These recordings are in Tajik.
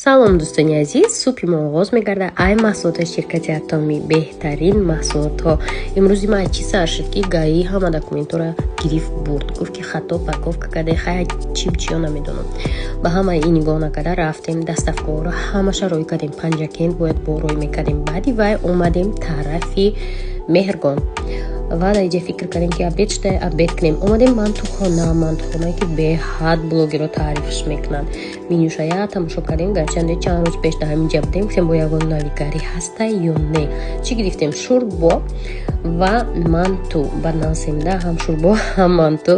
Салом, дӯстони азиз! Субҳи мо оғоз мегардад ай маҳсулоти ширкати Атомӣ, беҳтарин маҳсулотҳо. Имрӯзи ма чӣ сар шуд, ки ГАИ ҳама документҳоро гирифт, бурд, гуфт, ки хато парковка карда. Хай, чим чиё намедонам. Ба ҳамаи ин нигоҳ накарда, рафтем, доставкаҳоро ҳамаша рӯй кардем. Панҷакент бояд бо рӯй мекардем. Баъди вай омадем тарафи Меҳргон ва дар иҷа фикр кардем, ки обед шуда, обед кунем. Омадем мантухона, мантухонае, ки беҳад блогерро таърифш мекунанд. Менюшая тамошо кардем. Гарчанде чанд рӯз пеш дар ҳамин ҷа будем, гуфтем, бо ягон навигарӣ ҳаста ё не. Чӣ гирифтем? Шӯрбо ва манту. Ба насемда ҳам шӯрбо, ҳам манту.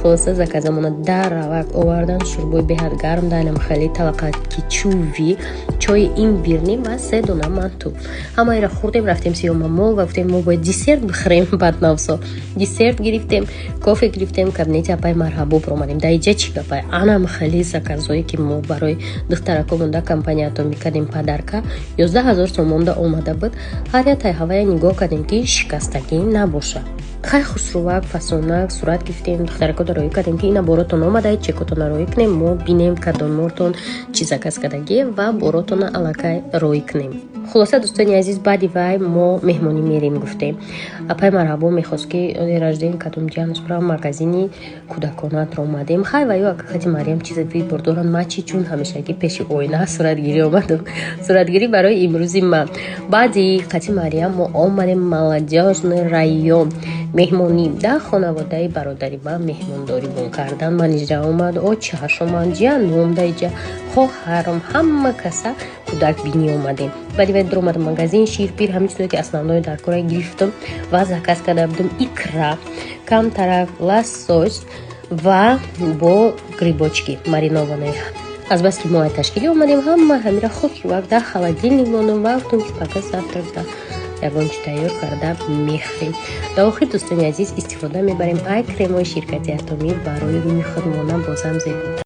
Хулоса, заказамона дар равак овардан. Шӯрбои беҳад гарм, дайнам хеле талақаки чуви, чои имбирный ва се дона манту. Ҳамаеро хӯрдем, рафтем Сиёма Мол ва гуфтем, мо бояд десерт бихӯрем. Баднавсо десерт гирифтем, кофе гирифтем, кабинети апай Марҳабо омадем. Дар иҷа чӣ гапай? Анам хеле заказое, ки мо барои духтарако монда компания Атомӣ кардем, подарка 11 000 сомонда омада буд. Ҳар як ҳавая нигоҳ кардем, ки шикастагӣ набошад. Хай, хушрувак, фасонак сурат гирифтем. Духтарако рӯй кардем, ки ина боротон омада, чекотона рӯй кунем, мо бинем, кадомортон чӣ заказ кардагӣ ва боротона аллакай рӯй кунем. Хулоса, дӯстони азиз, баъди вай мо меҳмонӣ мерем, гуфтем. Апай Марҳабо мехост, ки рожден кадом ҷанш бирам. Магазини кӯдаконатро омадем. Хай, ва ё акакати Мариям чизе выбор доранд. Ма чи, чун ҳамешагӣ пеши оина суратгирӣ омадам, суратгирӣ барои имрӯзи ман. Баъди қати Мариям мо омадем Молодёжный район, меҳмонӣ дар хонаводаи бародари ман меҳмондорибон кардан. Манижа омад, очааш омад, ҷиянум, даиҷа хоҳарам, ҳама каса кӯдак бинӣ омадем. Баъди вай дуромадам магазин, ширпир, ҳамин чизое, ки основное дар кора, гирифтам ва заказ карда будам икра, камтарак лосось ва бо грибочки маринованные. Азбаски мо ай ташкилӣ омадем, ҳама ҳамира хушрувак дар холодильник мондам ва гуфтам, ки пага завтрак да ягон чи тайёр карда мехӯрем. Дар охир, дӯстони азиз, истифода мебарем ай кремои ширкати Атомӣ барои рӯи худмона бозам зебо.